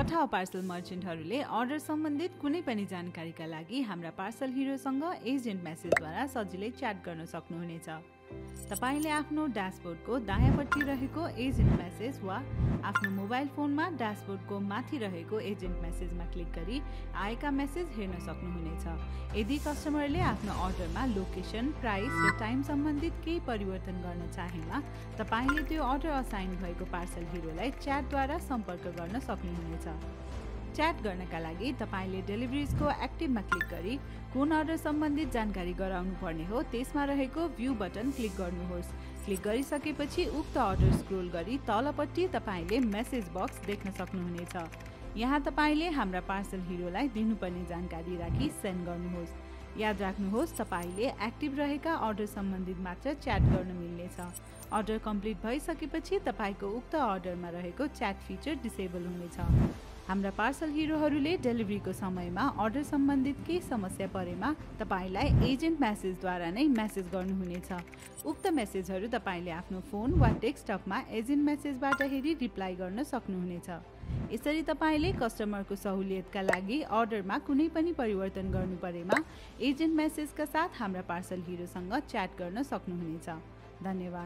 अथवा parcel मर्चेन्टहरूले order सम्बन्धित कुनै पनि जानकारीका लागि हाम्रा पार्सल हिरोसँग एजेन्ट मेसेजद्वारा सजिलै च्याट गर्न सक्नुहुनेछ। तपाईले आफ्नो ड्यासबोर्डको दायाँपट्टि रहेको एजेन्ट मेसेज वा आफ्नो मोबाइल फोनमा ड्यासबोर्डको माथि रहेको एजेन्ट मेसेजमा क्लिक गरी आएका मेसेज हेर्न सक्नुहुनेछ। यदि कस्टमरले आफ्नो अर्डरमा लोकेसन, प्राइस र टाइम सम्बन्धित केही परिवर्तन गर्न चाहेमा तपाईले त्यो अर्डर असाइन भएको पार्सल हिरोलाई च्याटद्वारा सम्पर्क गर्न सक्नुहुनेछ। च्याट गर्नका लागि तपाईले डेलिभरिजको एक्टिभमा क्लिक गरी कुन अर्डर सम्बन्धित जानकारी गराउनु पर्ने हो त्यसमा रहेको भ्यू बटन क्लिक गर्नुहोस्। क्लिक गरिसकेपछि उक्त अर्डर स्क्रोल गरी तलपट्टि तपाईले मेसेज बक्स देख्न सक्नुहुनेछ। यहाँ तपाईले हाम्रा पार्सल हिरोलाई दिनुपर्ने जानकारी राखी सेन्ड गर्नुहोस्। याद राख्नुहोस्, तपाईले एक्टिभ रहेका अर्डर सम्बन्धित मात्र च्याट गर्न मिल्नेछ। अर्डर कम्प्लिट भइसकेपछि तपाईको उक्त अर्डरमा रहेको च्याट फिचर डिसेबल हुनेछ। हाम्रा पार्सल हिरोहरूले डेलिभरीको समयमा अर्डर सम्बन्धित केही समस्या परेमा तपाईलाई एजेन्ट मेसेजद्वारा नै मेसेज गर्नुहुनेछ। उक्त मेसेजहरू तपाईले आफ्नो फोन वा डेस्कटपमा एजेन्ट मेसेजबाट हेरी रिप्लाई गर्न सक्नुहुनेछ। यसरी तपाईले कस्टमरको सहुलियतका लागि अर्डरमा कुनै पनि परिवर्तन गर्नु परेमा एजेन्ट मेसेजका साथ हाम्रा पार्सल हिरोसँग च्याट गर्न सक्नुहुनेछ। धन्यवाद।